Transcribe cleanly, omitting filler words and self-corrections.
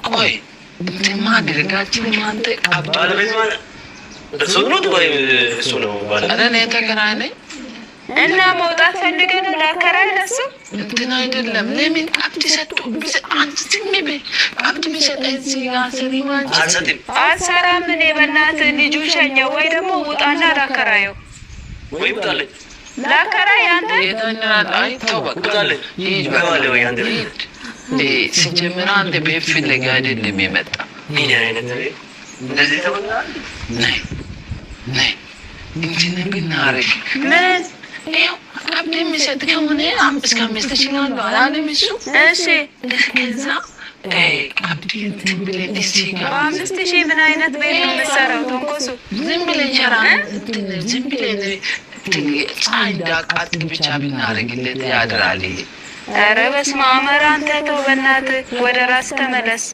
ቆይ እንትን ማድረጋችን አንተ ቀብድ ባለቤት ማለት እሱ ነው ወይ እሱ ነው ባለቤት? ኧረ እኔ ተከራይ ነኝ። እና መውጣት ፈልገህ ነው ላከራይ ለሱ? እንትን አይደለም። ለምን ቀብድ ሰጡ? አንቺ ዝም በይ። ቀብድ ቢሰጠኝ እዚህ ጋር ስሪም አንቺ አልሰጥም። አልሰራም እኔ፣ በእናትህ ልጁ ሸኘው ወይ ደግሞ ውጣና ላከራየው። ወይ ውጣልኝ፣ ላከራይ አንተ። የተኛል። አይ ተው በቃ ውጣልኝ። ሂድ በቃ እገባለሁ ወይ አንተ ቤት? ሂድ። እንዴ ሲጀምር አንተ ቤት ፍለጋ አይደለም የመጣ። ምን አይነት እንደዚህ ተሆነ? ነይ ነይ እንትን ብናረግ ምን? ይኸው ቀብድ የሚሰጥ ከሆነ እስከ 5,000 አለው አላለም እሱ? እሺ። ከዛ ቀብድ እንትን ብለን እዚህ ጋር በ5,000 ምን አይነት ቤት ነው የምትሰራው? ተንኮሱ። ዝም ብለን ሸራ እንትን ዝም ብለን እንትን ፀሐይ እንዳቃጥል ብቻ ብናደርግለት ያድራል። ኧረ በስመ አብ! ኧረ አንተ ተው በእናትህ፣ ወደ ራስ ተመለስ።